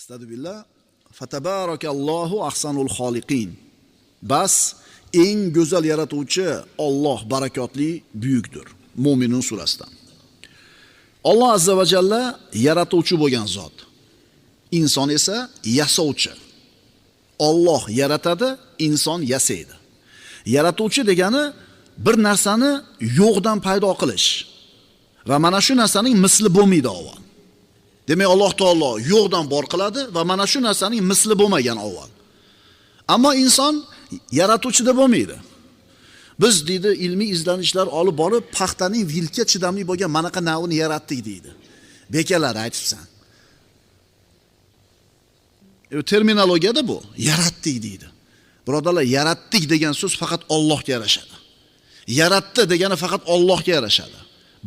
Astagfirullah. Fatabarakallohu ahsanul xoliqin. Bas eng go'zal yaratuvchi Alloh barakotli buyukdir. Mo'minun surasidan. Alloh azza va jalla yaratuvchi bo'lgan zot. Inson esa yasovchi. Alloh yaratadi, inson yasaydi. Yaratuvchi degani bir narsani yo'qdan paydo qilish. Va mana shu narsaning misli bo'lmaydi avval. Demak, Alloh taolo yo'qdan bor qiladi va mana shu narsaning misli bo'lmagan avval. Ammo inson yaratuvchida bo'lmaydi. Biz deydi ilmiy izlanishlar olib borib, paxtaning vilka chidamli bo'lgan manaqa navini yaratdik deydi. Bekalar aytibsan. Terminologiyada bu. Yaratdik deydi. Birodarlar, yaratdik degan so'z faqat Allohga yarashadi. Yaratdi degani faqat Allohga yarashadi.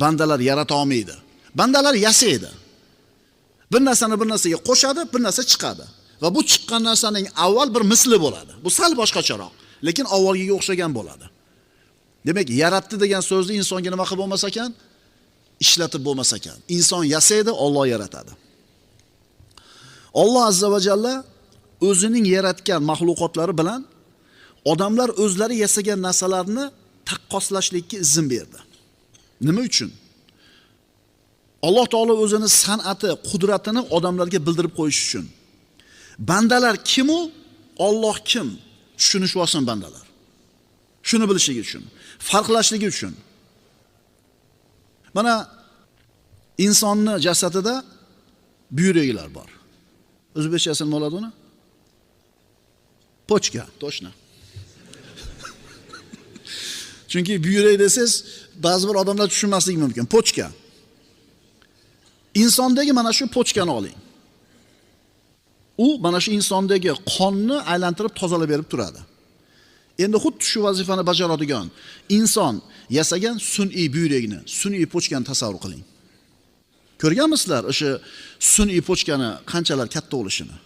Bandalar yarata olmaydi. Bandalar yasaydi. Bir narsani bir narsaga qo'shadi, bir narsa chiqadi. Va bu chiqqan narsaning avval bir misli bo'ladi. Bu sal boshqacharoq, lekin avvalgiga o'xshagan bo'ladi. Demak, yaratdi degan so'zni insonga nima qilib bo'lmas ekan? Ishlatib bo'lmas ekan. Inson yasaydi, Alloh yaratadi. Alloh azza va jalla o'zining yaratgan maxluqotlari bilan odamlar o'zlari yasagan narsalarni taqqoslashlikka izn berdi. Nima uchun? Alloh taolo o'zini san'ati, qudratini odamlarga bildirib qo'yish uchun. Bandalar kim u? Alloh kim? Tushunishib olsin bandalar. Shuni bilishligi uchun, farqlashligi uchun. Mana insonni jasadida buyraklar bor. O'zbekchasi nima bo'ladi uni? Pochka, toshna. Chunki buyrak desangiz, ba'zi bir odamlar tushunmasligi mumkin. Pochka. Insondagi mana shu pochkani oling. U mana shu insondagi qonni aylantirib tozalab berib turadi. Endi xuddi shu vazifani bajaradigan inson yasagan sun'iy buyrakni, sun'iy pochkani tasavvur qiling. Ko'rganmisizlar o'sha sun'iy pochkani qanchalar katta bo'lishini?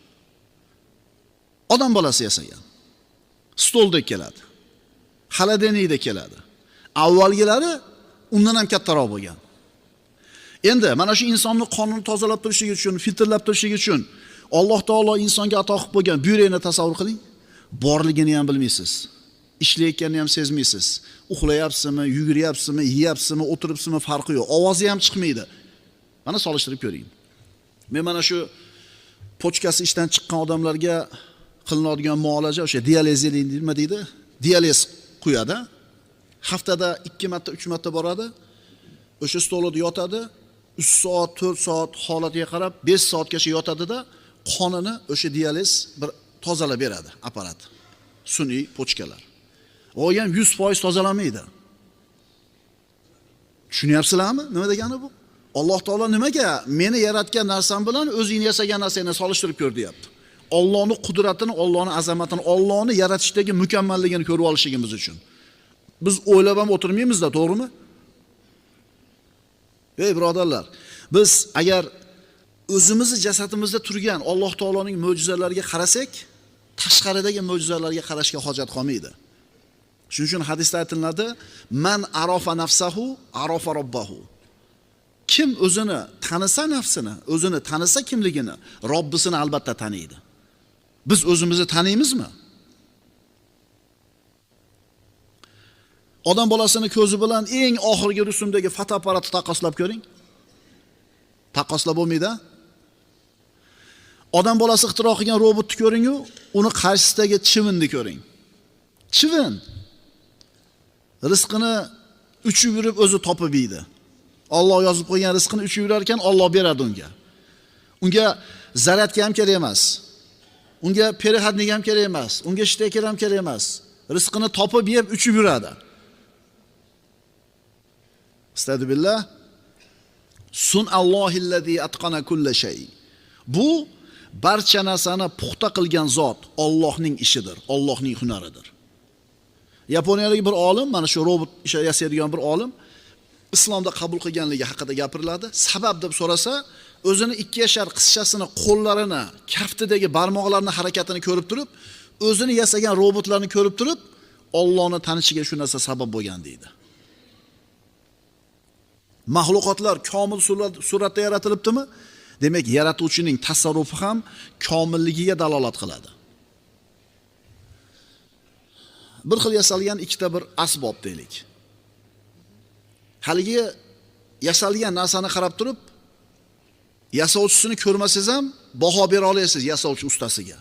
Odam bolasi yasagan. Stoldek keladi. Xaladenikda keladi. Avvalgilari undan ham kattaroq bo'lgan. Endi mana shu insonni qonini tozalab turishligi uchun, filtrlab turishligi uchun Alloh taolo insonga ato qilib qo'ygan buyrakni tasavvur qiling. Borligini ham bilmaysiz. Ishlayotganini ham sezmaysiz. Uxlayapsizmi, yuguryapsizmi, yeyapsizmi, o'tiribsizmi farqi yo'q. Ovozi ham chiqmaydi. Mana solishtirib ko'ring. Men mana shu pochkasi ishdan chiqqan odamlarga qilinadigan muolaja o'sha dializ nima deydi? Dializ quyadi. Haftada 2 marta, 3 marta boradi. O'sha stolida yotadi. 3 soat, 4 soat holatiga qarab 5 soatgacha yotadida qonini o'sha dializ bir tozalab beradi apparat. Sun'iy pochkalar. U ham 100% tozalanmaydi. Tushunyapsizlarmi? Nima degani bu? Alloh taolo nimaga meni yaratgan narsam bilan o'zingni yasagan narsangni solishtirib ko'r deyapti. Allohning qudratini, Allohning azamatini, Allohning yaratishdagi mukammalligini ko'rib olishligimiz uchun. Biz o'ylab ham o'tirmaymiz-da, to'g'rimi? Ey birodarlar, biz agar o'zimizni jasadimizda turgan Alloh taoloning mo'jizalariga qarasak, tashqaridagi mo'jizalarga qarashga hojat qolmaydi. Shuning uchun hadisda aytiladi: "Man arafa nafsahu arafa robbahu." Kim o'zini tanisa nafsini, o'zini tanisa kimligini, Robbisini albatta taniydi. Biz o'zimizni taniymizmi? Odam bolasini ko'zi bilan eng oxirgi rusumdagi fotoapparatni taqqoslab ko'ring. Taqqoslab bo'lmaydi. Odam bolasi ixtiro qilgan robotni ko'ring-u, uni qarshisidagi chivinni ko'ring. Chivin rizqini uchib yurib o'zi topib yeydi. Alloh yozib qo'ygan rizqini uchib yurar ekan, Alloh beradi unga. Unga zaryadka ham kerak emas. Unga perexadnik ham kerak emas. Unga shteker ham kerak emas. Rizqini topib yeb uchib yuradi. Astagfirullah. Sunallohillazi atqana kulla shay. Bu barcha narsani puxta qilgan zot Allohning ishidir, Allohning hunaridir. Yaponiyalik bir olim, mana shu robot yasaydigan bir olim islomda qabul qilganligi haqida gapiriladi. Sabab deb so'rasa, o'zini 2 yashar qizchasini qo'llarini, kaftidagi barmoqlarini harakatini ko'rib turib, o'zini yasagan robotlarni ko'rib turib, Allohni tanishiga shu narsa sabab bo'lgan deydi. Maxluqotlar komil suratda yaratilibdimi? Demak, yaratuvchining tasarrufi ham komilligiga dalolat qiladi. Bir xil yasalgan ikkita bir asbob deylik. Haligi yasalgan narsani qarab turib, yasovchisini ko'rmasangiz ham baho bera olasiz yasovchi ustasiga.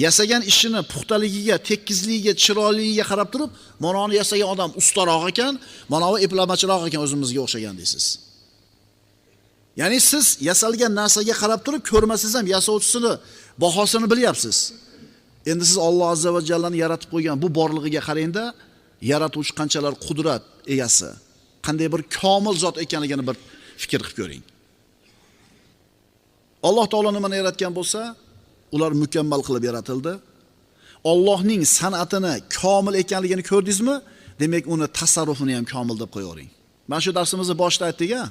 Yasagan ishini puxtaligiga, tekizligiga, chiroyligiga qarab turib, mana uni yasagan odam ustaroq ekan, mana u eplamachiroq ekan o'zimizga o'xshagan deysiz. Ya'ni siz yasalgan narsaga qarab turib ko'rmasangiz ham yasovchisini bahosini bilyapsiz. Endi siz Alloh azza va jallani yaratib qo'ygan bu borlig'iga qarangda, yaratuvchi qanchalar qudrat egasi, qanday bir komil zot ekanligini bir fikr qilib ko'ring. Alloh taolo nimani yaratgan bo'lsa, ular mukammal qilib yaratildi. Allohning san'atini komil ekanligini ko'rdingizmi? Demak, uni tasarrufini ham komil deb qo'yavering. Mana shu darsimizni boshida aytdik-a.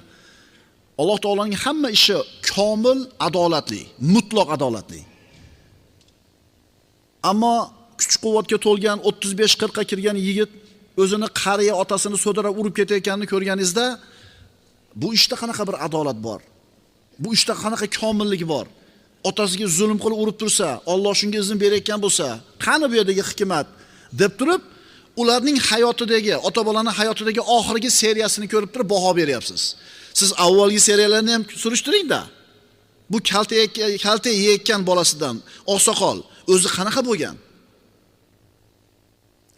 Alloh taoloning hamma ishi komil, adolatli, mutlaq adolatli. Ammo kuch-quvvatga to'lgan 35-40 ga kirgan yigit o'zini qariya otasini so'dirab urib ketayotganini ko'rganingizda, bu ishda qanaqa bir adolat bor? Bu ishda qanaqa komillik bor? Otasiga zulm qilib urib tursa, Alloh shunga izn berayotgan bo'lsa, qani bu yerdagi hikmat deb turib, ularning hayotidagi, ota-bolaning hayotidagi oxirgi seriyasini ko'rib turib baho beryapsiz. Siz avvalgi seriyalarni ham surishtiring-da. Bu kalta yeyotgan bolasidan oqsoqol o'zi qanaqa bo'lgan?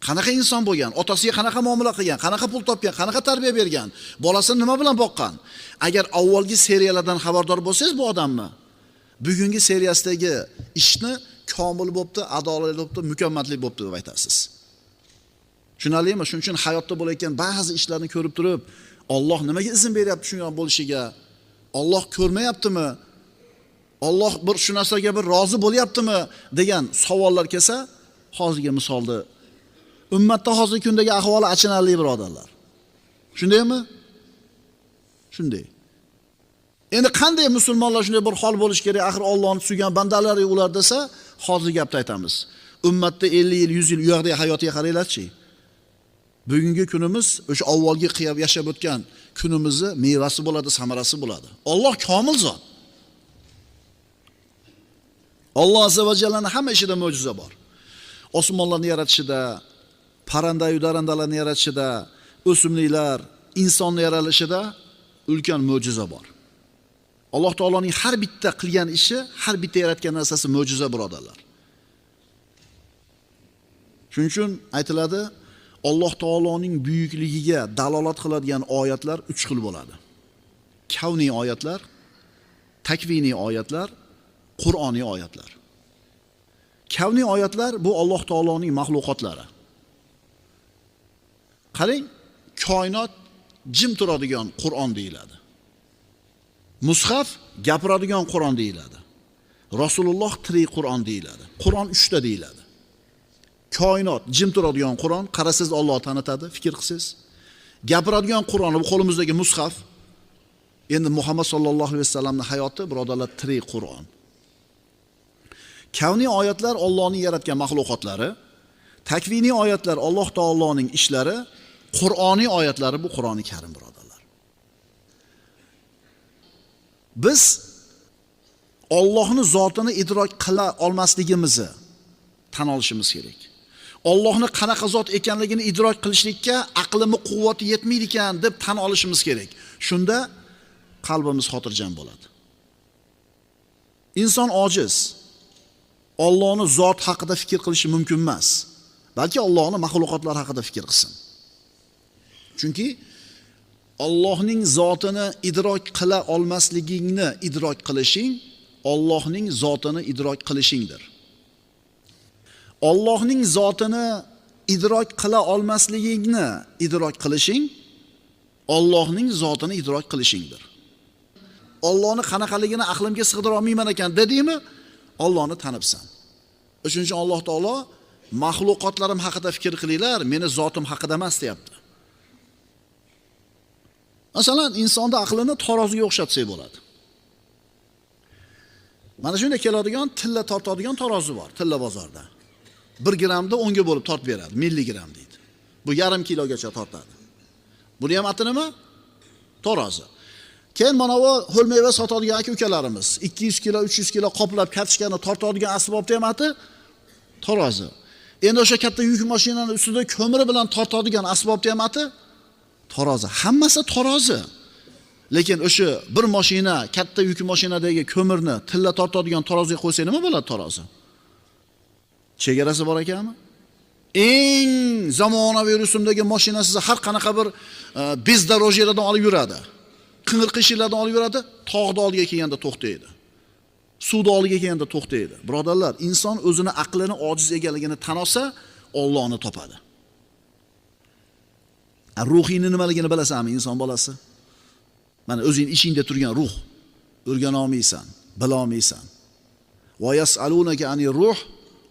Qanaqa inson bo'lgan? Otasiga qanaqa muomala qilgan? Qanaqa pul topgan? Qanaqa tarbiya bergan? Bolasini nima bilan boqqan? Agar avvalgi seriyalardan xabardor bo'lsangiz bu odamni, bugungi seriyasidagi ishni komil bo'pti, adolatli bo'pti, mukammallik bo'pti deb aytasiz. Tushunarlimi? Shuning uchun hayotda bo'layotgan ba'zi ishlarni ko'rib turib, Alloh nimaga izn beryapti shunga bo'lishiga? Alloh ko'rmayaptimi? Alloh bir shu narsaga bir rozi bo'lyaptimi degan savollar kelsa, hozirgi misolda ummatda hozirgi kundagi ahvoli achinarli birodarlar. Shundaymi? Shunday. Endi qanday musulmonlar shunday bir hol bo'lish kerak, axir Allohni suygan bandalari ular desa, hozir gapni aytamiz. Ummatda 50 yil, 100 yil u yoqdagi hayotiga qaranglarchi. Bugungi kunimiz o'sha avvalgi qiyab yashab o'tgan kunimizni mevasi bo'ladi, samarasi bo'ladi. Alloh komil zot. Alloh azza va jallaning hamma ishida mo'jiza bor. Osmonlarni yaratishida, parrandayu darandalarni yaratishida, o'simliklar, insonni yaralishida ulkan mo'jiza bor. Alloh taoloning har bitta qilgan ishi, har bitta yaratgan narsasi mo'jiza birodarlar. Shuning uchun aytiladi, Alloh taoloning buyukligiga dalolat qiladigan oyatlar 3 xil bo'ladi. Kavniy oyatlar, takviniy oyatlar, Qur'oniy oyatlar. Kavniy oyatlar bu Alloh taoloning maxluqotlari. Qarang, koinot jim turadigan Qur'on deyiladi. Mushaf gapiradigan Qur'on deyiladi. Rasululloh tirik Qur'on deyiladi. Qur'on 3 ta deyiladi. Koinot jim turadigan Qur'on, qarasiz Alloh tanitadi, fikr qilsiz. Gapiradigan Qur'on bu qo'limizdagi mushaf. Endi Muhammad sallallohu alayhi vasallamning hayoti birodarlar tirik Qur'on. Kavniy oyatlar Allohning yaratgan maxluqotlari, takviniy oyatlar Alloh taoloning ishlari, Qur'oniy oyatlari bu Qur'oni Karim birodarlar. Biz Allohning zotini idrok qila olmasligimizni tan olishimiz kerak. Allohning qanaqa zot ekanligini idrok qilishlikka aqlimiz quvvati yetmaydi ekan deb tan olishimiz kerak. Shunda qalbimiz xotirjam bo'ladi. Inson ojiz. Allohning zot haqida fikr qilishi mumkin emas. Balki Allohning maxluqotlari haqida fikr qilsin. Chunki Allohning zotini idrok qila olmasligingni idrok qilishing Allohning zotini idrok qilishingdir. Allohning zotini idrok qila olmasligingni idrok qilishing Allohning zotini idrok qilishingdir. Allohni qanaqaligini aqlimga sig'dira olmayman ekan dedingmi? Allohni tanibsan. Shuning uchun Alloh taolo maxluqotlarim haqida fikr qilinglar, meni zotim haqida emas deyapti. Masalan, insonda aqlini taroziga o'xshatsak bo'ladi. Mana shunday keladigan tilla tortadigan tarozi bor, tilla bozorda. 1 grammda 10 ga bo'lib tortib beradi, milligram deydi. Bu yarim kilogacha tortadi. Buni ham ati nima? Tarozi. Keyin mana bu ho'l meva sotadigan aka-ukalarimiz 200 kilo, 300 kilo qoplab kartoshkani tortadigan asbobni ham ati tarozi. Endi o'sha katta yuk mashinani ustida ko'miri bilan tortadigan asbobni ham ati tarozi. Hammasi tarozi. Lekin o'sha bir mashina, katta yuk mashinadagi ko'mirni tilla tortadigan taroziga qo'ysak nima bo'ladi tarozi? Chegarasi bor ekanmi? Eng zamonaviy rusumdagi mashina sizni har qanaqa bir bezdorojyelardan olib yuradi. Qing'ir qishlardan olib yuradi, tog'da oldiga kelganda to'xtaydi. Suvda oldiga kelganda to'xtaydi. Birodarlar, inson o'zini aqlini ojiz ekanligini tan olsa, Allohni topadi. Ruhingni nimaligini bilasanmi inson bolasi? Mana o'zing ichingda turgan ruh o'rgana olmaysan, bila olmaysan. Va yasalunaka anir ruh,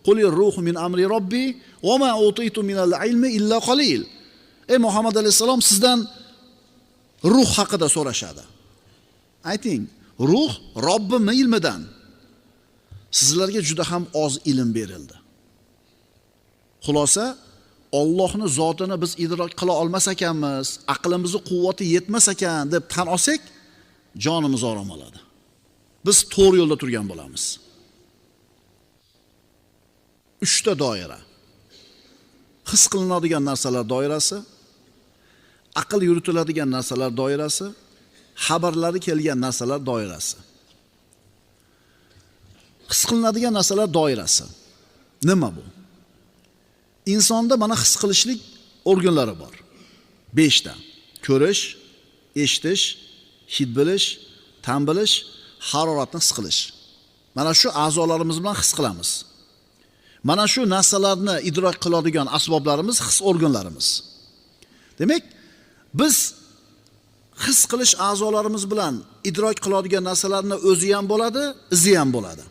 qulir ruhu min amri robbi va ma utitu minal ilmi illa qalil. Ey Muhammad alayhisalom, sizdan ruh haqida so'rashadi. Ayting, ruh Robbimning ilmidan. Sizlarga juda ham oz ilm berildi. Xulosa, Allohning zotini biz idrok qila olmas ekanmiz, aqlimizning quvvati yetmas ekan deb tan olsak, jonimiz orom oladi. Biz to'g'ri yo'lda turgan bo'lamiz. 3 ta doira. His qilinadigan narsalar doirasi, aql yuritiladigan narsalar doirasi, xabarlari kelgan narsalar doirasi. His qilinadigan narsalar doirasi. Nima bu? Insonda mana his qilishlik organlari bor. 5 ta. Ko'rish, eshitish, hid bilish, ta'm bilish, haroratni his qilish. Mana shu a'zolarimiz bilan his qilamiz. Mana shu narsalarni idrok qiladigan asboblarimiz his organlarimiz. Demak, biz his qilish a'zolarimiz bilan idrok qiladigan narsalarni o'zi ham bo'ladi, izi ham bo'ladi.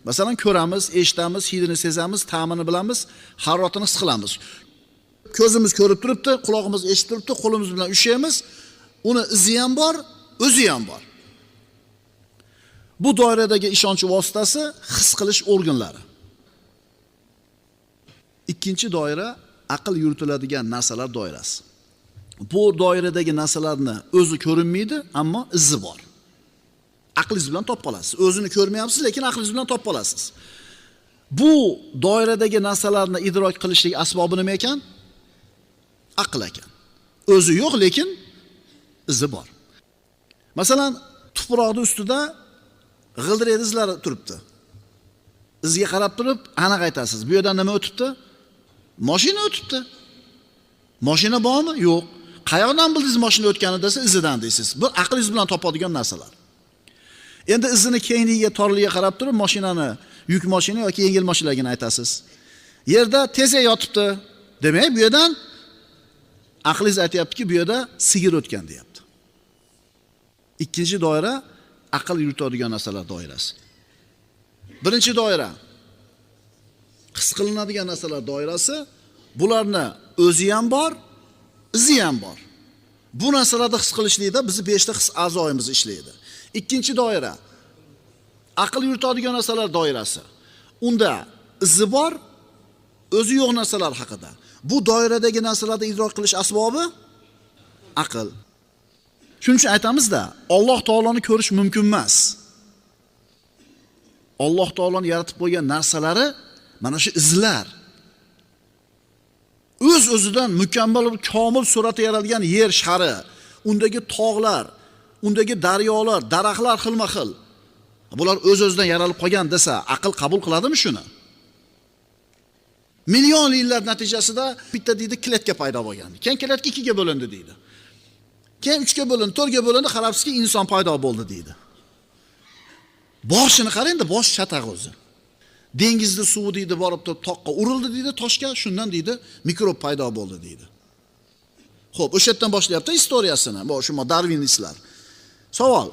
Masalan, ko'ramiz, eshitamiz, hidini sezamiz, ta'mini bilamiz, haroratini his qilamiz. Ko'zimiz ko'rib turibdi, qulog'imiz eshitib turibdi, qo'limiz bilan ushlaymiz. Uni izi ham bor, o'zi ham bor. Bu doiradagi ishonch vositasi his qilish organlari. Ikkinchi doira aql yuritiladigan narsalar doirasi. Bu doiradagi narsalarni o'zi ko'rinmaydi, ammo izi bor. Aqlingiz bilan topib olasiz. O'zini ko'rmayapsiz, lekin aqlingiz bilan topib olasiz. Bu doiradagi narsalarni idrok qilishlik asbobi nima ekan? Aql ekan. O'zi yo'q, lekin izi bor. Masalan, tuproqning ustida g'ildirak izlari turibdi. Izga qarab turib aniq aytasiz. Bu yerdan nima o'tibdi? Mashina o'tibdi. Mashina bormi? Yo'q. Qayoqdan bildingiz mashina o'tganini desa, izidan deysiz. Bu aqlingiz bilan topadigan narsalar. Endi izini kengligiga, torligiga qarab turib mashinani, yuk mashina yoki yengil mashinaligini aytasiz. Yerda tezak yotibdi. Demak, bu yerdan aqlingiz aytayaptiki, bu yerda sigir o'tgan deyapti. Ikkinchi doira aql yuritadigan narsalar doirasi. Birinchi doira his qilinadigan narsalar doirasi. Bularni o'zi ham bor, izi ham bor. Bu narsalarni his qilishlikda bizni 5 ta his a'zoyimiz ishlaydi. Ikkinchi doira aql yuritadigan narsalar doirasi. Unda izi bor, o'zi yo'q narsalar haqida. Bu doiradagi narsalarni idrok qilish asbobi aql. Shuning uchun aytamizda, Alloh taoloni ko'rish mumkin emas. Alloh taoloni yaratib qo'ygan narsalari mana shu izlar. O'z-o'zidan mukammal bir komil suratda yaralgan yer shari, undagi tog'lar, undagi daryolar, daraxtlar xilma-xil. Bular o'z-o'zidan yaralib qolgan desa, aql qabul qiladimi shuni? Million yillar natijasida bitta deydi kletka paydo bo'lgan. Keyin kletka 2ga bo'lindi deydi. Keyin 3ga bo'lindi, 4ga bo'lindi, qarabsizki inson paydo bo'ldi deydi. Boshini qarang-da, bosh chataq o'zi. Dengizda suvi deydi borib turib toqqa urildi deydi, toshga, shundan deydi mikrob paydo bo'ldi deydi. Xo'p, o'sha yerdan boshlayapti istoriyasini. Bu shu darvinistlar. Savol: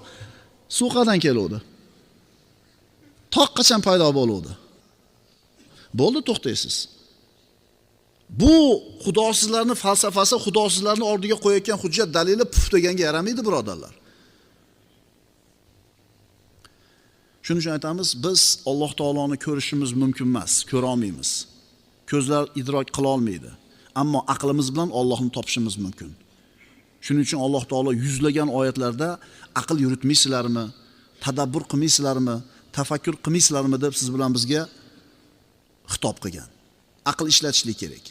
suv qayerdan keluvdi? Toq qachon paydo bo'luvdi? Bo'ldi, to'xtaysiz. Bu xudosizlarning falsafasi, xudosizlarning oldiga qo'yayotgan hujjat dalili puf deganga yaramaydi, birodarlar. Shuning uchun aytamiz, biz Alloh taoloni ko'rishimiz mumkin emas, ko'ra olmaymiz. Ko'zlar idrok qila olmaydi. Ammo aqlimiz bilan Allohni topishimiz mumkin. Shuning uchun Alloh taolo yuzlagan oyatlarda aql yuritmaysizlarmi, tadabbur qilmaysizlarmi, tafakkur qilmaysizlarmi deb siz bilan bizga xitob qilgan. Aql ishlatishlik kerak.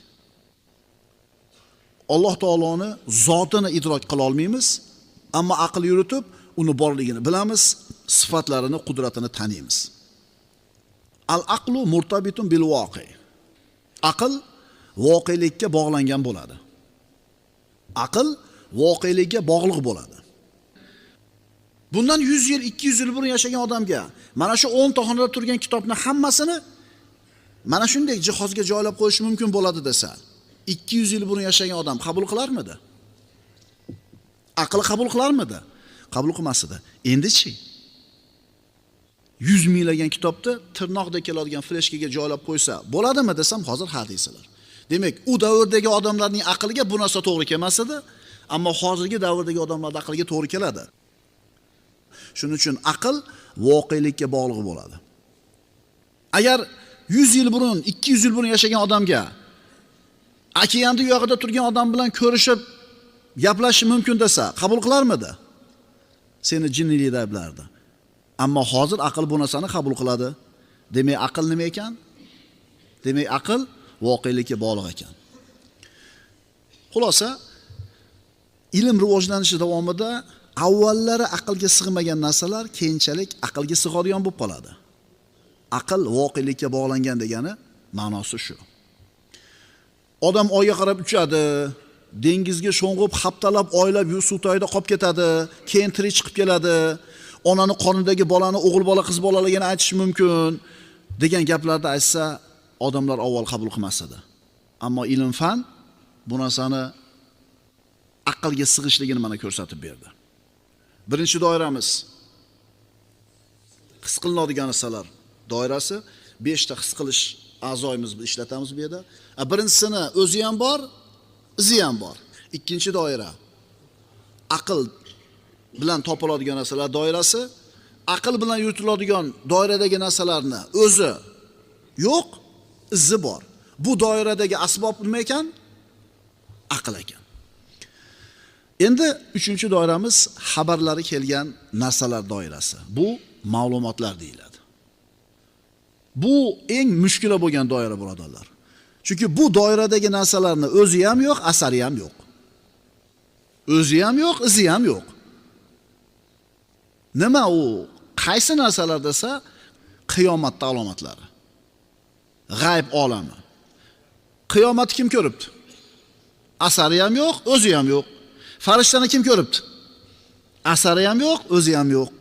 Alloh taoloni zotini idrok qila olmaymiz, ammo aql yuritib uni borligini bilamiz, sifatlarini, qudratini taniymiz. Al-aqlu murtabitun bil voqi. Aql voqelikka bog'langan bo'ladi. Aql voqelikka bog'liq bo'ladi. Bundan 100 yil, 200 yil burun yashagan odamga mana shu 10 ta xonada turgan kitobni hammasini mana shunday jihozga joylab qo'yish mumkin bo'ladi desa, 200 yil burun yashagan odam qabul qilarmidi? Aql qabul qilarmidi? Qabul qilmas edi. Endi-chi? 100 minglagan kitobni tirnoqdek keladigan fleshkaga joylab qo'ysa bo'ladimi desam, hozir ha deysizlar. Demak, u davrdagi odamlarning aqliga bu narsa to'g'ri kelmas edi, ammo hozirgi davrdagi odamlarning aqliga to'g'ri keladi. Shuning uchun aql voqelikka bog'liq bo'ladi. Agar 100 yil burun, 200 yil burun yashagan odamga okeanda u yoqda turgan odam bilan ko'rishib gaplashish mumkin desa, qabul qilarmidi? Seni jinnilikda ayblardi. Ammo hozir aql bu narsani qabul qiladi. Demak, aql nima ekan? Demak, aql voqelikka bog'liq ekan. Xulosa, ilm rivojlanishi davomida avvallari aqlga sig'magan narsalar keyinchalik aqlga sig'adigan bo'lib qoladi. Aql voqelikka bog'langan degani ma'nosi shu. Odam oyga qarab uchadi, dengizga sho'ng'ib haftalab, oylab suv tagida qolib ketadi, keyin tirik chiqib keladi, onani qornidagi bolani o'g'il bola, qiz bolaligini aytish mumkin degan gaplarni aytsa, odamlar avval qabul qilmas edi. Ammo ilm fan bu narsani aqlga sig'ishligini mana ko'rsatib berdi. Birinchi doiramiz his qilinadigan narsalar doirasi, 5 ta his qilish a'zoyimizni ishlatamiz bu yerda. Birinchisini o'zi ham bor, izi ham bor. Ikkinchi doira aql bilan topiladigan narsalar doirasi, aql bilan yuritiladigan doiradagi narsalarni o'zi yo'q, izi bor. Bu doiradagi asbob nima ekan? Aql ekan. Endi uchinchi doiramiz xabarlari kelgan narsalar doirasi. Bu ma'lumotlar deyiladi. Bu eng mushkula bo'lgan doira, birodarlar. Chunki bu doiradagi narsalarni o'zi ham yo'q, asari ham yo'q. O'zi ham yo'q, izi ham yo'q. Nima u? Qaysi narsalar desa, qiyomatning alomatlari. G'ayb olami. Qiyomatni kim ko'ribdi? Asari ham yo'q, o'zi ham yo'q. Farishtani kim ko'ribdi? Asari ham yo'q, o'zi ham yo'q.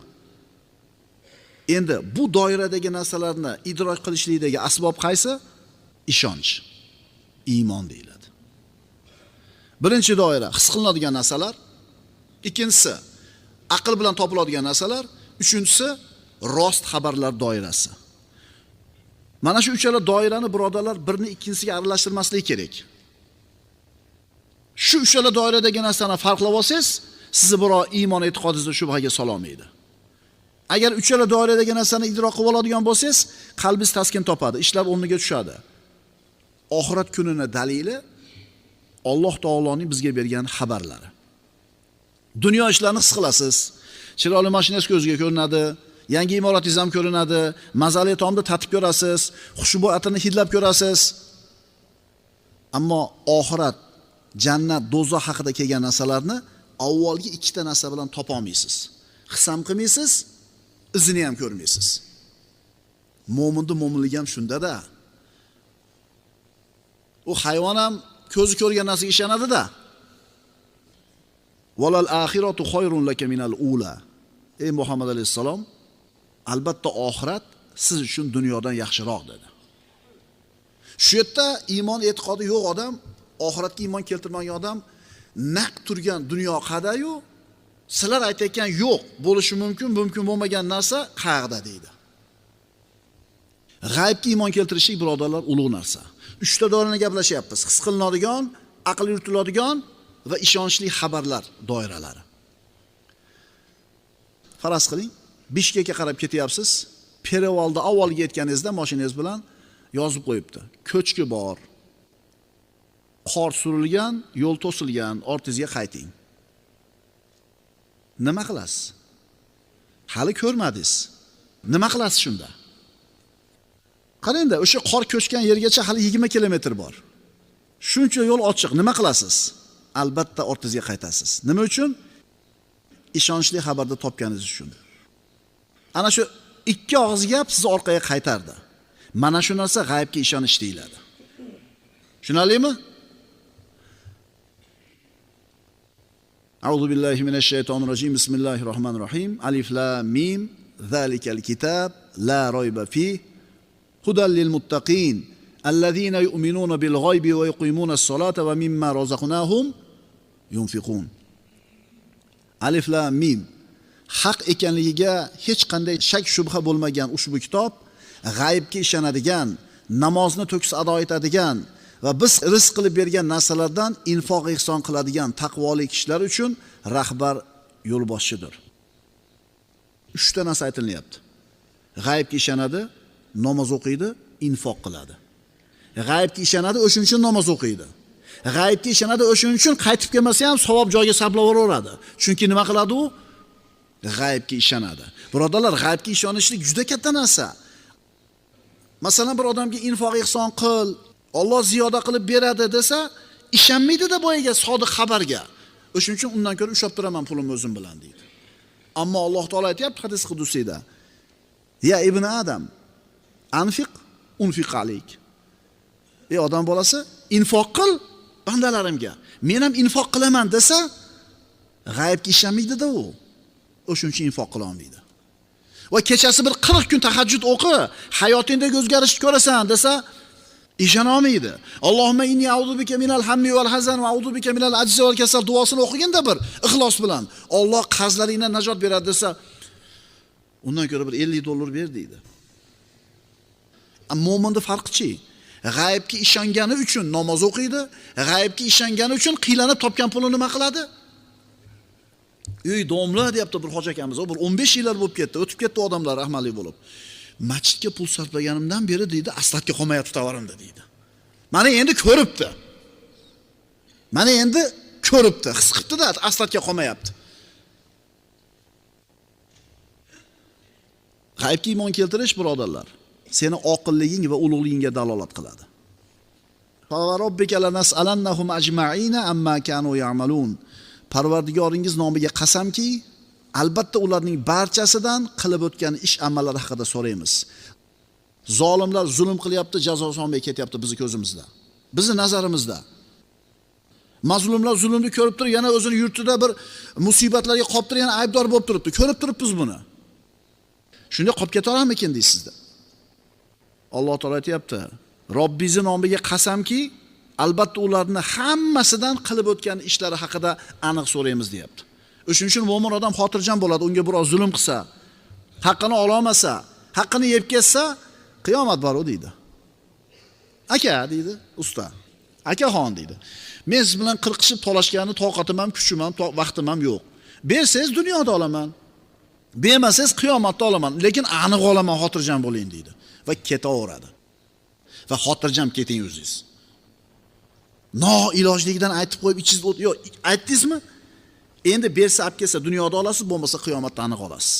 Endi bu doiradagi narsalarni idrok qilishlikdagi asbob qaysi? Ishonch, iymon deyiladi. Birinchi doira his qilinadigan narsalar, ikkinchisi aql bilan topiladigan narsalar, uchinchisi rost xabarlar doirasi. Mana shu uchala doirani birodarlar birini ikkinchisiga aralashtirmaslik kerak. Shu uchala doiradagi narsani farqlab olsangiz, sizni biror iymon e'tiqodingizni shubhaga sola olmaydi. Agar uchala doiradagi narsani idrok qilib oladigan bo'lsangiz, qalbingiz taskin topadi, ishlar o'rniga tushadi. Oxirat kunini dalili Alloh taoloning bizga bergan xabarlari. Dunyo ishlarini his qilasiz. Chiroyli mashinangiz ko'zga ko'rinadi, yangi imoratingiz ham ko'rinadi, mazali taomni tatib ko'rasiz, xushbo'y atirni hidlab ko'rasiz. Ammo oxirat, jannat, do'zax haqida kelgan narsalarni avvalgi ikkita narsa bilan topa olmaysiz. His ham qilmaysiz, izini ham ko'rmaysiz. Mo'minning mo'minligi ham shunda-da. U hayvon ham ko'zi ko'rgan narsaga ishonadi-da. Valal axiratu khayrun laka minal ula. Ey Muhammad alayhissalom, albatta oxirat siz uchun dunyodan yaxshiroq dedi. Shu yerda iymon e'tiqodi yo'q odam, oxiratga iymon keltirmagan odam naq turgan dunyo qadayu, sizlar aytayotgan yo'q bo'lishi mumkin, mumkin bo'lmagan narsa qayerda deydi. G'aybga iymon keltirishlik birodarlar ulug' narsa. Uchta doirani gaplashyapmiz. His qilinadigan, aql yuritiladigan va ishonchli xabarlar doiralari. Faraz qiling, Bishkekka qarab ketyapsiz, Perevalda avvalga yetganingizda mashinangiz bilan yozib qo'yibdi. Ko'chki bor. Qor surilgan, yo'l to'silgan, ortingizga qayting. Nima qilasiz? Hali ko'rmadingiz. Nima qilasiz shunda? Qarang-da, o'sha qor ko'chgan yergacha hali 20 kilometr bor. Shuncha yo'l ochiq, nima qilasiz? Albatta ortingizga qaytasiz. Nima uchun? Ishonchli xabarda topganingiz uchun. Ana shu ikki og'iz gap sizni orqaga qaytardi. Mana shu narsa g'aybga ishonish deyiladi. Tushunarlimi? A'udhu billahi minash shaytonir rojim. Bismillahirrohmanirrohim. Alif lam mim. Zalikal kitab la royba fi hudan lil muttaqin allazina yu'minuna bil g'aybi va yuqimuna as-solata va mimma razaqnahum yunfiqun. Alif lam mim. Haq ekanligiga hech qanday shak shubha bo'lmagan ushbu kitob g'aybga ishonadigan, namozni to'kis ado etadigan va biz rizq qilib bergan narsalardan infoq ihson qiladigan taqvoli kishilar uchun rahbar yo'lboshchidir. 3 ta narsa aytilyapti. G'aybga ishonadi, namoz o'qiydi, infoq qiladi. G'aybga ishonadi, o'shuning uchun namoz o'qiydi. G'aybga ishonadi, o'shuning uchun qaytib kelmasa ham savob joyga sarflayveradi. Chunki nima qiladi u? G'aybga ishonadi. Birodarlar, g'aybga ishonishlik juda katta narsa. Masalan, bir odamga infoq ihson qil, Alloh ziyoda qilib beradi desa, ishonmaydi-da boyaga sodiq xabarga. O'shuning uchun undan ko'ra ushlab turaman pulimni o'zim bilan deydi. Ammo Alloh taolo aytayapti hadis qudusiyda: Ya ibn Adam, anfiq unfiq alayk. Ey odam bolasi, infoq qil bandalarimga. Men ham infoq qilaman desa, g'aybga ishonmaydi-da u. O'shuning uchun infoq qila olmaydi. Va kechasi bir 40 kun tahajjud o'qi, hayotingdagi o'zgarishni ko'rasan desa, ishona olmaydi. Allohumma inni a'udhu bika minal hammi val hazan va a'udhu bika minal ajzi val kasal duosini o'qiginda bir ixlos bilan Alloh qarzlaringdan najot beradi desa, undan ko'ra bir $50 ber deydi. Ammo mo'minda farqi-chi? G'aybga ishongani uchun namoz o'qiydi, g'aybga ishongani uchun qiylanib topgan pulini nima qiladi? Ey domla deyapti bir hoji akamiz, bir 15 yillar bo'lib ketdi, o'tib ketdi odamlar rahmatli bo'lib. Masjidga pul sarflaganimdan beri deydi, aslatga qolmayapti tovarimda deydi. Mana endi ko'ribdi. Mana endi ko'ribdi, his qilibdi-da, aslatga qolmayapti. G'aybga iymon keltirish birodarlar, seni oqilliging va ulug'ligingga dalolat qiladi. Fa robbika lanas'alannahum ajma'ina amma kanu ya'malun. Parvardigoringiz nomiga qasamki, albatta ularning barchasidan qilib o'tgan ish amallari haqida so'raymiz. Zolimlar zulm qilyapti, jazosi olmay ketyapti bizi ko'zimizda. Bizi nazarimizda. Mazlumlar zulmni ko'rib turib, yana o'zini yurtida bir musibatlarga qolib turib, yana aybdor bo'lib turibdi. Ko'rib turibmiz buni. Shunda qolib ketaveramikin deysizda. Alloh taolo aytayapti: Robbingiz nomiga qasamki, albatta ularni hammasidan qilib o'tgan ishlari haqida aniq so'raymiz deyapti. O'shuning uchun mo'min odam xotirjam bo'ladi, unga birov zulm qilsa, haqqini ola olmasa, haqqini yeb ketsa, qiyomat bor u deydi. Aka deydi, usta. Akaxon deydi. Men siz bilan qirqishib talashgani toqatim ham, kuchim ham, vaqtim ham yo'q. Bersangiz dunyoda olaman. Bermasangiz qiyomatda olaman, lekin aniq olaman, xotirjam bo'ling deydi va ketaveradi. Va xotirjam keting o'zingiz. Noilojligidan aytib qo'yib ichingiz o't, yo'q, aytdingizmi? Endi bersa olib kelsa dunyoda olasiz, bo'lmasa qiyomatda aniq olasiz.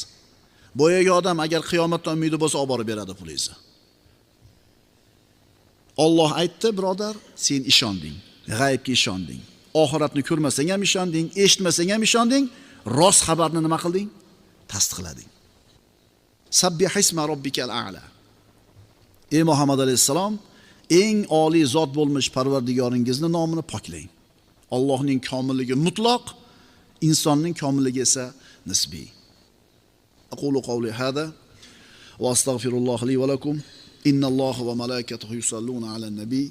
Boyagi odam agar qiyomatdan umidi bo'lsa olib borib beradi pulingizni. Alloh aytdi, birodar, sen ishonding, g'aybga ishonding. Oxiratni ko'rmasang ham ishonding, eshitmasang ham ishonding, rost xabarni nima qilding? Tasdiqlading. Sabbihisma robbikal a'la. Ey Muhammad alayhissalom, eng oliy zot bo'lmish Parvardigoringizni nomini poklang. Allohning komilligi mutlaq, insonning komilligi esa nisbiy. Aqulu qawli hada va astagfirulloh li va lakum. Innalloha va malaikatahu yusalluna alan nabiy.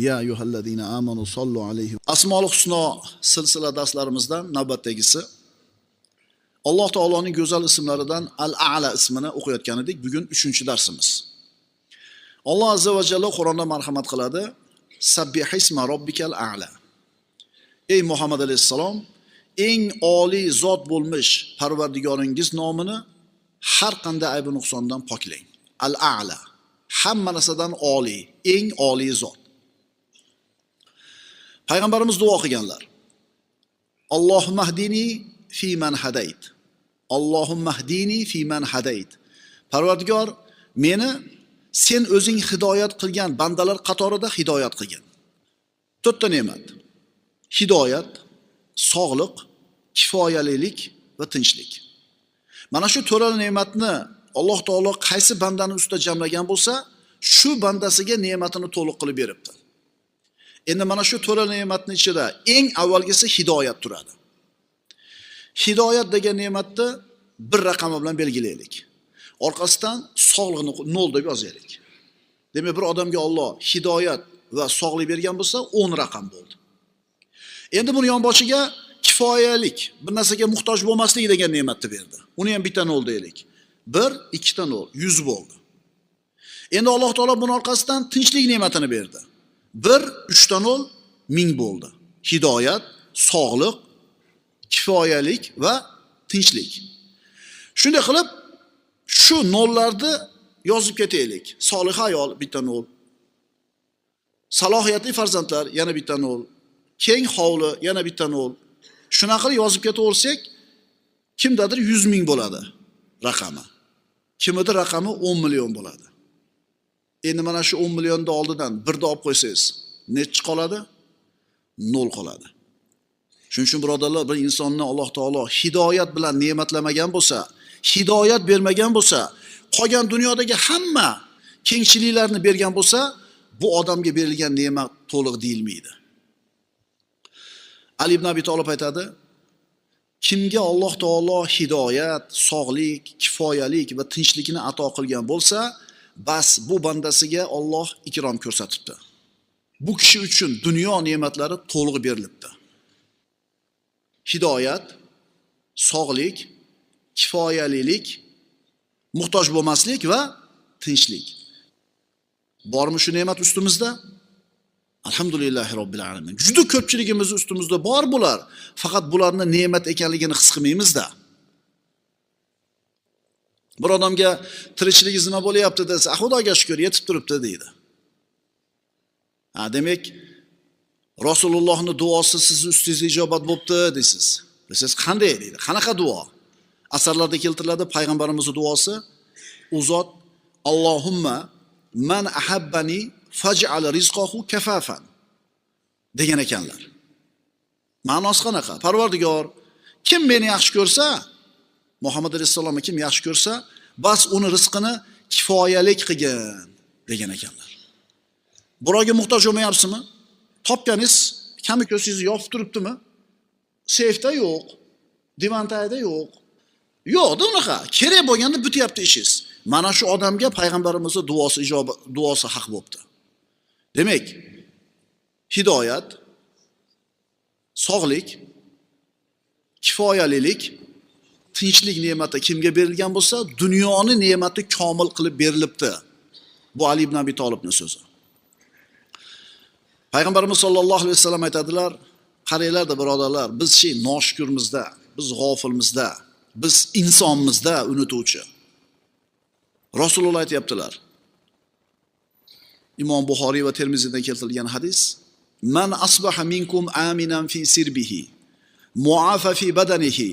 Ya ayyuhallazina amanu sallu alayhi. Asmaul Husno silsila darslarimizdan navbatdagisi Alloh taoloning go'zal ismlaridan Al-A'la ismini o'qiyotgan edik. Bugun 3-darsimiz. Alloh azza va jalla Qur'onda marhamat qiladi. Sabbihisma robbikal a'la. Ey Muhammad alayhissalom, eng oliy zot bo'lmish Parvardigoringiz nomini har qanday ayb nuqsondan poklang. Al-A'la. Hamma narsadan oliy, eng oliy zot. Payg'ambarimiz duo qilganlar. Allohumma hdini fi man hadayt. Allohumma hdini fi man hadayt. Parvardigor, meni sen o'zing hidoyat qilgan bandalar qatorida hidoyat qilgin. To'rtta ne'mat: hidoyat, sog'liq, kifoyalilik va tinchlik. Mana shu to'rala ne'matni Alloh taolo qaysi bandani ustida jamlagan bo'lsa, shu bandasiga ne'matini to'liq qilib beribdi. Endi mana shu to'rala ne'matning ichida eng avvalgisi hidoyat turadi. Hidoyat degan ne'matni bir raqami bilan belgilaylik. Orqasidan sog'liqni 0 deb yozaylik. Demak, bir odamga Alloh hidoyat va sog'lik bergan bo'lsa, 10 raqam bo'ldi. Endi buni yonboshiga kifoyalik, bir narsaga muhtoj bo'lmaslik degan ne'matni berdi. Uni ham bitta 0 deylik. 1, 2 ta 0, 100 bo'ldi. Endi Alloh taolo buni orqasidan tinchlik ne'matini berdi. 1, 3 ta 0, 1000 bo'ldi. Hidoyat, sog'liq, kifoyalik va tinchlik. Shunday qilib shu nollarni yozib ketaylik. Solih ayol bitta 0. Salohiyatli farzandlar yana bitta 0. Keng hovli yana bitta 0. Shunaqa qilib yozib ketaversak, kimdadir 100 ming bo'ladi raqami. Kimidir raqami 10 million bo'ladi. Endi mana shu 10 millionni oldidan birni olib qo'ysangiz, nechi qoladi? 0 qoladi. Shuning uchun birodarlar, bir insonni Alloh taolo hidoyat bilan ne'matlamagan bo'lsa, hidoyat bermagan bo'lsa, qolgan dunyodagi hamma kengchiliklarni bergan bo'lsa, bu odamga berilgan ne'mat to'liq deyilmaydi. Ali ibn Abi Talib aytadi, kimga Alloh taolo hidoyat, sog'lik, kifoyalik va tinchlikni ato qilgan bo'lsa, bas bu bandasiga Alloh ikrom ko'rsatibdi. Bu kishi uchun dunyo ne'matlari to'liq berilibdi. Hidoyat, sog'lik, kifoyalilik, muhtoj bo'lmaslik va tinchlik. Bormi shu ne'mat ustimizda? Alhamdulillahi robbil alamin. Juda ko'pchiligimiz ustimizda bor bular. Faqat bularni ne'mat ekanligini his qilmaymizda. Bir odamga tirikchiligingiz nima bo'lyapti desa, Xudoga shukr, yetib turibdi deydi. Ha, demak, Rasulullohning duosi sizni ustingizga ijobat bo'pti deysiz. Desangiz qanday deydi? Qanaqa duo? Asarlarda keltiriladi payg'ambarimizning duosi. U zot Allohumma man ahabbani faj'al rizqahu kafafan degan ekanlar. Ma'nosi qanaqa? Parvardigor, kim meni yaxshi ko'rsa, Muhammad alayhissalomni kim yaxshi ko'rsa, bas uni rizqini kifoyalik qilgin degan ekanlar. Birovga muhtoj bo'lmayapsizmi? Topganingiz kami ko'zingizni yopib turibdimi? Seyfda yo'q, divan tagida yo'q. Yo'q-da unaqa. Kerak bo'lganda bityapti ishingiz. Mana shu odamga payg'ambarimizning duosi ijobat, duosi haq bo'pti. Demak, hidoyat, sog'lik, kifoyalilik, tinchlik ne'mati kimga berilgan bo'lsa, dunyoni ne'mati komil qilib berilibdi. Bu Ali ibn Abi Tolibning so'zi. Payg'ambarimiz sollallohu alayhi vasallam aytadilar, qaranglar-da birodarlar, biz noshukurmizda, biz g'ofilmizda, biz insonmizda unutuvchi. Rasululloh aytayaptilar. Imom Buxoriy va Termiziydan keltirilgan hadis: Man asbaha minkum aminan fi sirbihi, muafa fi badanihi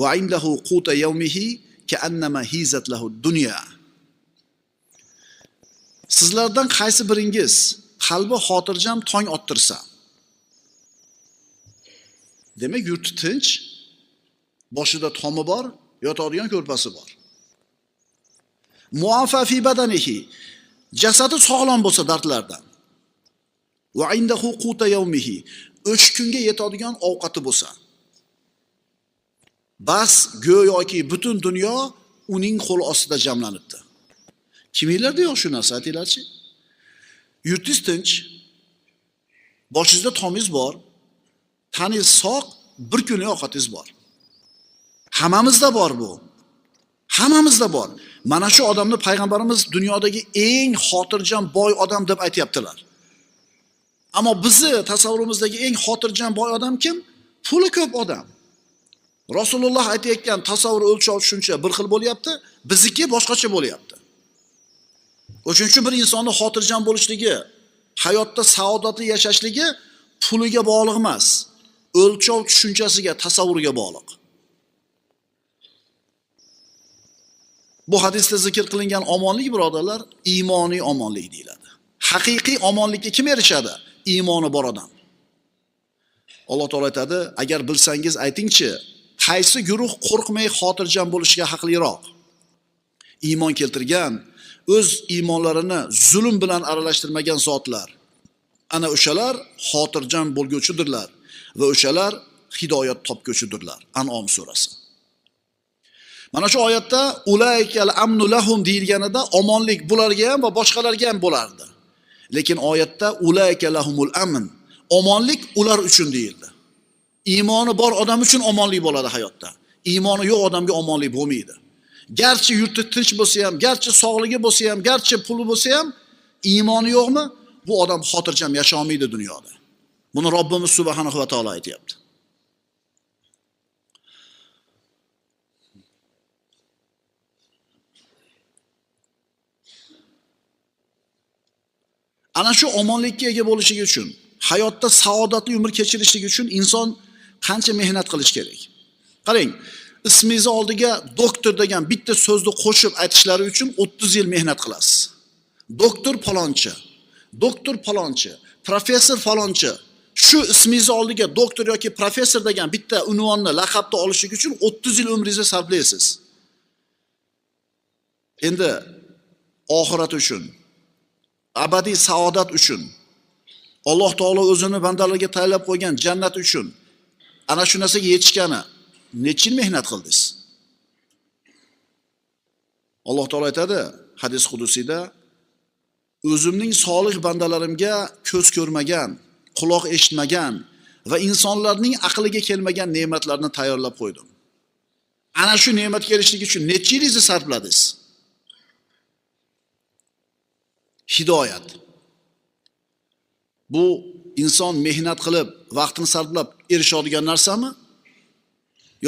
va indahu quta yawmihi ka'annama hizat lahu dunya. Sizlardan qaysi biringiz qalbi xotirjam tong ottirsa, demak yurti tinch, boshida tomi bor, yotadigan ko'rpasi bor. Muafa fi badanihi, jasadi sog'lom bo'lsa dardlardan. Va indahu quta yawmihi, 3 kunga yetadigan ovqati bo'lsa. Bas go'yoki butun dunyo uning qo'l ostida jamlanibdi. Kiminglarda yo'q shu narsa, aytinglarchi? Yurtingiz tinch, boshingizda tomingiz bor, taningiz sog', bir kunlik ovqatingiz bor. Hammamizda bor bu. Hammamizda bor. Mana shu odamni payg'ambarimiz dunyodagi eng xotirjam boy odam deb aytayaptilar. Ammo bizni tasavvurimizdagi eng xotirjam boy odam kim? Puli ko'p odam. Rasululloh aytayotgan tasavvur, o'lchov, tushuncha bir xil bo'lyapti, bizniki boshqacha bo'lyapti. O'shuning uchun bir insonni xotirjam bo'lishligi, hayotda saodatli yashashligi puliga bog'liq emas, o'lchov tushunchasiga, tasavvuriga bog'liq. Bu hadisda zikr qilingan omonlik birodarlar iymoniy omonlik deyiladi. Haqiqiy omonlikka kim erishadi? Iymoni bor odam. Alloh taolo aytadi, agar bilsangiz aytingchi, qaysi guruh qo'rqmay xotirjam bo'lishga haqliroq? Iymon keltirgan, o'z iymonlarini zulm bilan aralashtirmagan zotlar. Ana o'shalar xotirjam bo'lguvchidirlar va o'shalar hidoyat topguvchidirlar. An'om surasi. Mana shu oyatda ulaykal amnu lahum deyilganida omonlik bularga ham va boshqalarga ham bo'lardi. Lekin oyatda ulayka lahumul amn, omonlik ular uchun deyildi. Iymoni bor odam uchun omonlik bo'ladi hayotda. Iymoni yo'q odamga omonlik bo'lmaydi. Garchi yurti tinch bo'lsa ham, garchi sog'ligi bo'lsa ham, garchi puli bo'lsa ham, iymoni yo'qmi? Bu odam xotirjam yasha olmaydi dunyoda. Buni Robbimiz subhanahu va taolo aytayapti. Ana shu omonlikka ega bo'lishligi uchun, hayotda saodatli umr kechirishligi uchun inson qancha mehnat qilish kerak? Qarang, ismingizni oldiga doktor degan bitta so'zni qo'shib aytishlari uchun 30 yil mehnat qilasiz. Doktor falonchi, doktor falonchi, professor falonchi. Shu ismingizni oldiga doktor yoki professor degan bitta unvonni, laqabni olishlik uchun 30 yil umringizni sarflaysiz. Endi oxirat uchun, abadiy saodat uchun, Alloh taolo o'zini bandalarga tayyorlab qo'ygan jannat uchun ana shu narsaga yetishgani necha yil mehnat qildingiz? Alloh taolo aytadi hadis qudusiyda, o'zimning solih bandalarimga ko'z ko'rmagan, quloq eshitmagan va insonlarning aqliga kelmagan ne'matlarni tayyorlab qo'ydim. Ana shu ne'matga erishlik uchun necha yilingizni sarfladingiz? Hidoyat. Bu inson mehnat qilib, vaqtini sarflab erishadigan narsami?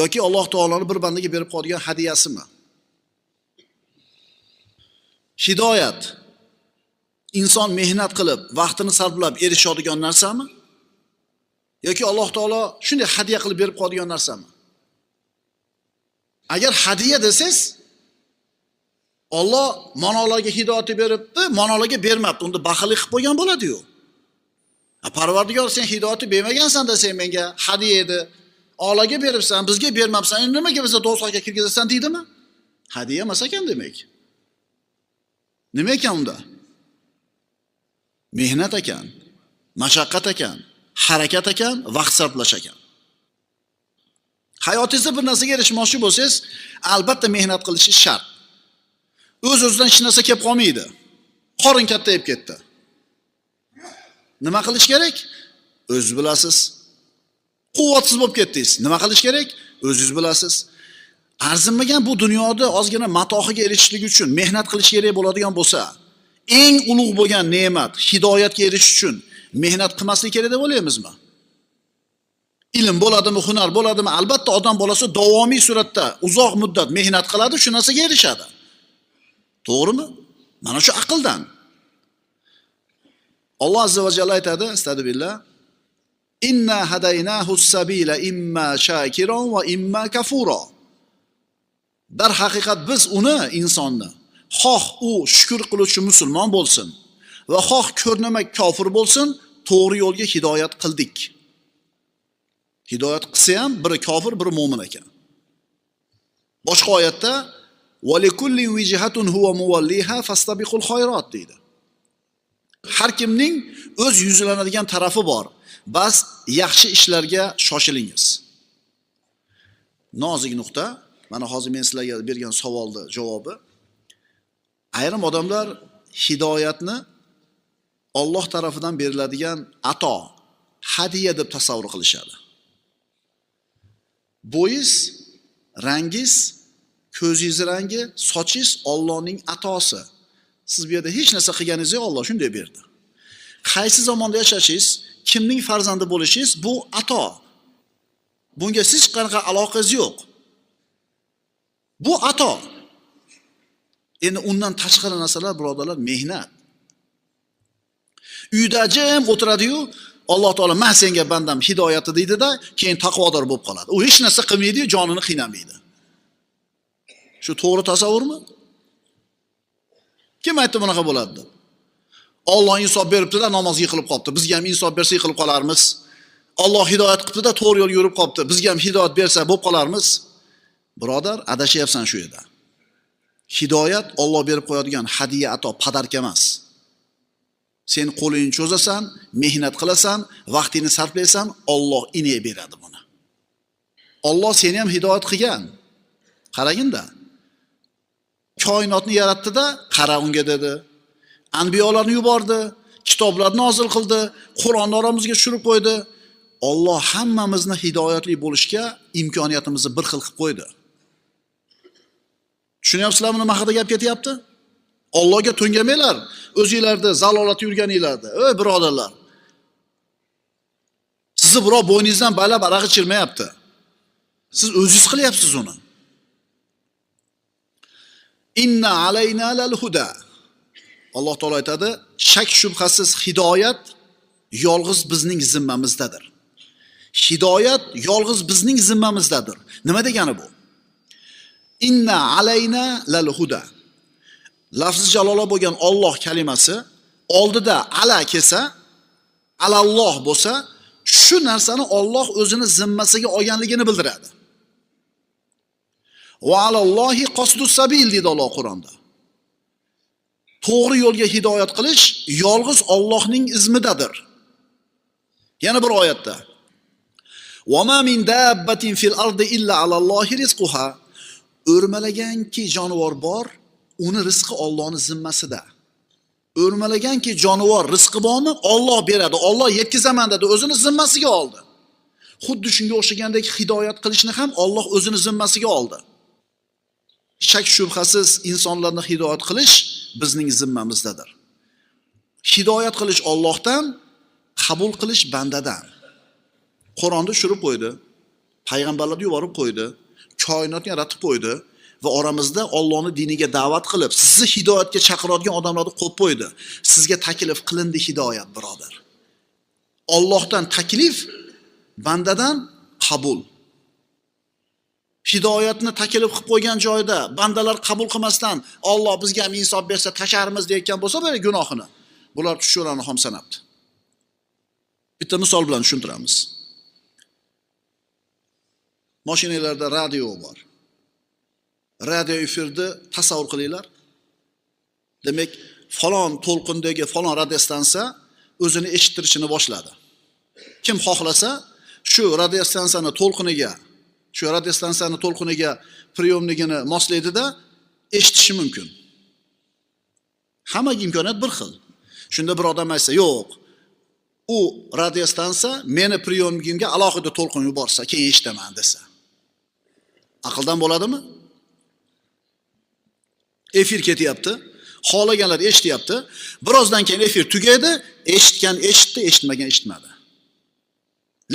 Yoki Alloh taoloni bir bandaga berib qo'yadigan hadiyasimi? Hidoyat inson mehnat qilib, vaqtini sarflab erishadigan narsami? Yoki Alloh taolo shunday hadiya qilib berib qo'yadigan narsami? Agar hadiya desangiz, Alloh manolarga hidoyat beribdi, manolarga bermabdi. Unda baxillik qilib qo'ygan bo'ladi-yu. Parvardigor sen hidoyatni bermagansan desang menga hadiya edi. Allohga beribsan, bizga bermabsan. Endi nimaga bizni do'zaxga kirgizasan deydimi? Hadiya emas ekan demak. Nima ekan unda? Mehnat ekan, mashaqqat ekan, harakat ekan, vaqt sarflash ekan. Hayotingizda bir narsaga erishmoqchi bo'lsangiz, albatta mehnat qilishingiz shart. O'z-o'zidan hech narsa kelib qolmaydi. Qorin kattayib ketdi. Nima qilish kerak? O'zingiz bilasiz. Quvvatsiz bo'lib ketdingiz. Nima qilish kerak? O'zingiz bilasiz. Arzimagan bu dunyoda ozgina matohiga erishishlik uchun mehnat qilish kerak bo'ladigan bo'lsa, eng ulug' bo'lgan ne'mat hidoyatga erishish uchun mehnat qilmaslik kerak deb o'ylaymizmi? Ilm bo'ladimi, hunar bo'ladimi? Albatta odam bolasi davomiy suratda uzoq muddat mehnat qiladi, shu narsaga erishadi. To'g'rimi? Mana shu aqldan. Alloh azza va jalla aytadi, astagfirullah, inna hadaynahu as-sabila imma shakiran va imma kafura. Dar haqiqat biz uni, insonni, xoh u shukr qiluvchi musulmon bo'lsin va xoh ko'rnamak kofir bo'lsin, to'g'ri yo'lga hidoyat qildik. Hidoyat qilsa ham biri kofir, biri mo'min ekan. Boshqa oyatda va likulli wijhatun huwa muwalliha fastabiqul khayrat deydi. Har kimning o'z yuzlanadigan tarafi bor. Bas yaxshi ishlarga shoshilingiz. Nozik nuqta. Mana hozir men sizlarga bergan savolning javobi. Ayrim odamlar hidoyatni Alloh tarafidan beriladigan ato, hadiya deb tasavvur qilishadi. Bo'yingiz, rangingiz, ko'zingiz rangi, sochingiz Allohning atosi. Siz bu yerda hech narsa qilganingiz yo'q, Alloh shunday berdi. Qaysi zamonda yashashingiz, kimning farzandi bo'lishingiz bu ato. Bunga hech qanaqa aloqangiz yo'q. Bu ato. Endi undan tashqari narsalar, birodarlar, mehnat. Uyda jim o'tiradi-yu, Alloh taolo men senga bandam hidoyati deydi-da, keyin taqvodor bo'lib qoladi. U hech narsa qilmaydi-yu, jonini qiynamaydi. Shu to'g'ri tasavvurmi? Kim aytdi bunaqa bo'ladi deb? Alloh insof beribdi-da, namoz yiqilib qolibdi. Bizga ham insof bersa yiqilib qolarmiz. Alloh hidoyat qilibdi-da, to'g'ri yo'l yurib qolibdi. Bizga ham hidoyat bersa bo'lib qolarmiz. Birodar, adashyapsan shu yerda. Hidoyat Alloh berib qo'yadigan hadiya, ato, padarka emas. Sen qo'lingni cho'zasan, mehnat qilasan, vaqtingni sarflaysan, Alloh inay beradi buni. Alloh seni ham hidoyat qilgan. Qaraginda. Koinotni yaratdi-da, qara unga dedi. Anbiyolarni yubordi, kitoblarni nozil qildi, Qur'onni oramizga tushirib qo'ydi. Alloh hammamizni hidoyatli bo'lishga imkoniyatimizni bir xil qilib qo'ydi. Tushunyapsizlarmi nima haqida gap ketyapti? Allohga to'ngamanglar, o'zingizlarda zalolatda yurganinglarda. Ey birodarlar. Sizni birov bo'yningizdan balab aroq ichirmayapti. Siz o'zingiz qilyapsiz uni. Inna alayna lal huda. Alloh taolo aytadi, shak shubhasiz hidoyat yolg'iz bizning zimmamizdadir. Hidoyat yolg'iz bizning zimmamizdadir. Nima degani bu? Inna alayna lal huda. Lafzi jalola bo'lgan Alloh kalimasi oldida ala kelsa, alalloh bo'lsa, shu narsani Alloh o'zini zimmasiga olganligini bildiradi. Va alallohi qasdus sabil deydi Alloh Qur'onda. To'g'ri yo'lga hidoyat qilish yolg'iz Allohning izmidadir. Yana bir oyatda: "Va ma min dabbatin fil ardi illa alallohi rizquha." O'rmalaganki jonivor bor, uni rizqi Allohning zimmasida. O'rmalaganki jonivor rizqi bormi, Alloh beradi. Alloh yetkazaman dedi, o'zini zimmasiga oldi. Xuddi shunga o'xshagandek hidoyat qilishni ham Alloh o'zini zimmasiga oldi. Shak shubhasiz insonlarni hidoyat qilish bizning zimmamizdadir. Hidoyat qilish Allohdan, qabul qilish bandadan. Qur'onda tushirib qo'ydi, payg'ambarlarni yuborib qo'ydi, koinotni yaratib qo'ydi va oramizda Allohning diniga da'vat qilib, sizni hidoyatga chaqiradigan odamlarni qo'yib qo'ydi. Sizga taklif qilindi hidoyat, birodar. Allohdan taklif, bandadan qabul. Hidoyatni taklif qilib qo'ygan joyda bandalar qabul qilmasdan Alloh bizga ham insof bersa tasharmiz deyotgan bo'lsa, bu gunohini. Bular tushularni xom sanabdi. Bitta misol bilan tushuntiramiz. Mashinalarda radio bor. Radio efirni tasavvur qilinglar. Demak, falon to'lqindagi falon radiostansiya o'zini eshittirishini boshladi. Kim xohlasa shu radiostansiyani to'lqiniga, shu radiostansiyani to'lqiniga priyomnigini moslaydida eshitishi mumkin. Hammaga imkoniyat bir xil. Shunda bir odam aytsa, yo'q, u radiostansiya meni priyomnigimga alohida to'lqin yuborsa, keyin eshitaman desa. Aqldan bo'ladimi? Efir ketyapti. Xohlaganlar eshityapti. Birozdan keyin efir tugaydi, eshitgan eshitdi, eshitmagan eshitmadi.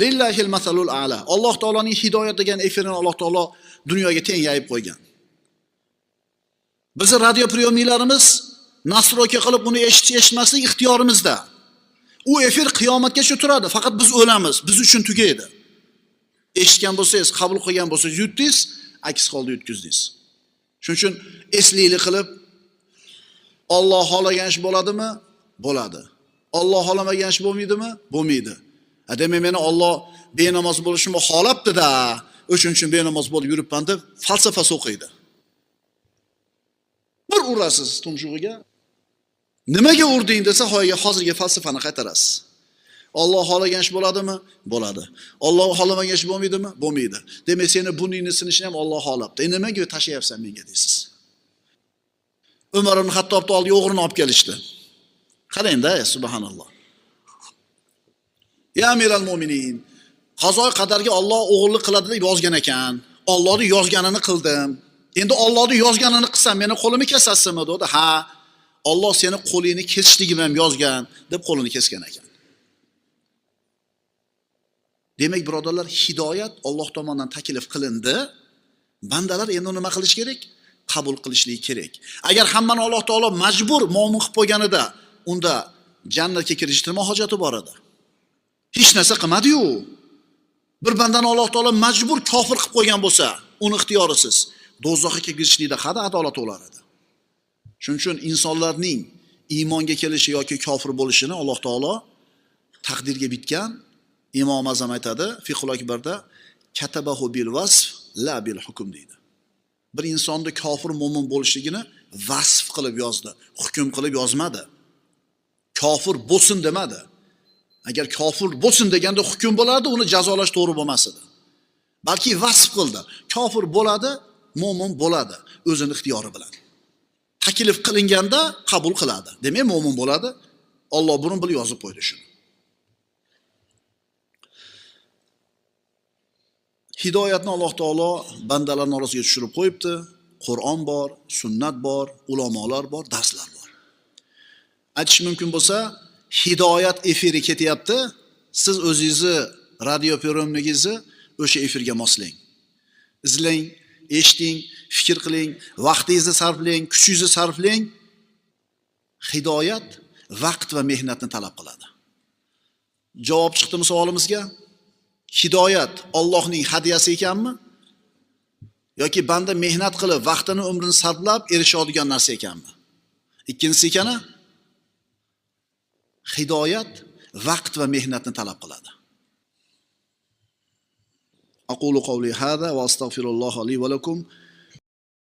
Lillahil masalul a'la. Alloh taoloning hidoyat degan efirini Alloh taolo dunyoga teng yayib qo'ygan. Bizi radio priyomniklarimiz nasroka qilib uni eshitish eshitmaslik ixtiyorimizda. U efir qiyomatgacha turadi, faqat biz o'lamiz, biz uchun tugaydi. Eshitgan bo'lsangiz, qabul qilgan bo'lsangiz yutdingiz, aks holda yutkazdingiz. Shuning uchun esliklik qilib Alloh xohlagan ish bo'ladimi? Bo'ladi. Alloh xohlamagan ish bo'lmaydimi? Bo'lmaydi. Demak, meni Alloh benamoz bo'lishimni xohlabdi-da, o'shuning uchun benamoz bo'lib yuribman deb falsafa o'qiydi. Bir urasiz tumshug'iga. Nimaga urding desa, hozirgi falsafani qaytarasiz. Alloh xohlagan ish bo'ladimi? Bo'ladi. Alloh xohlamagan ish bo'lmaydimi? Bo'lmaydi. Demak, seni burningni sinishini ham Alloh xohlabdi. Endi nimaga tashlayapsan menga deysiz. Umar ibn Xattobni oldiga o'g'rini olib kelishdi. Qarang-da, subhanalloh. Ya amiral mu'minin, qazo qadarga Alloh o'g'irlik qiladi deb yozgan ekan. Allohning yozganini qildim. Endi Allohning yozganini qilsam meni qo'limni kesasizmi dedi. Ha, Alloh seni qo'lingni kesishligimni ham yozgan deb qo'lini kesgan ekan. Demak, birodarlar, hidoyat Alloh tomonidan taklif qilindi. Bandalar endi nima qilish kerak? Qabul qilishligi kerak. Agar hammani Alloh taolo majbur mo'min qilib qo'yganida, unda jannatga kirishning nima hojati bor edi? Hech narsa qilmadi-yu. Bir bandani Alloh taolo majbur kofir qilib qo'ygan bo'lsa, uni ixtiyorisiz do'zaxga kirishlikda qada adolat bo'lar edi. Shuning uchun insonlarning iymonga kelishi yoki kofir bo'lishini Alloh taolo taqdirga bitgan. Imom Azam aytadi, Fiqhul Akbarda katabahu bil vasf la bil hukm deydi. Bir insonni kofir mo'min bo'lishligini vasf qilib yozdi, hukm qilib yozmadi. Kofir bo'lsin demadi. Agar kofir bo'lsin deganda hukm bo'lardi, uni jazolash to'g'ri bo'lmas edi. Balki vasf qildi. Kofir bo'ladi, mo'min bo'ladi o'zini ixtiyori bilan. Taklif qilinganda qabul qiladi. Demak, mo'min bo'ladi. Alloh burun bilib yozib qo'ydi shuni. Hidoyatni Alloh taolo bandalarning orasiga tushirib qo'yibdi. Qur'on bor, sunnat bor, ulamolar bor, darslar bor. Aytish mumkin bo'lsa, hidoyat efiri ketyapti. Siz o'zingizni radio priemnigingizni o'sha efirga moslang. Izlang, eshiting, fikr qiling, vaqtingizni sarflang, kuchingizni sarflang. Hidoyat vaqt va mehnatni talab qiladi. Javob chiqdimi savolimizga? Hidoyat Allohning hadiyasi ekanmi? Yoki banda mehnat qilib, vaqtini, umrini sarflab erishadigan narsa ekanmi? Ikkinchisi ekani, hidoyat vaqt va mehnatni talab qiladi. Aqulu qawli hada va astagfirulloha li va lakum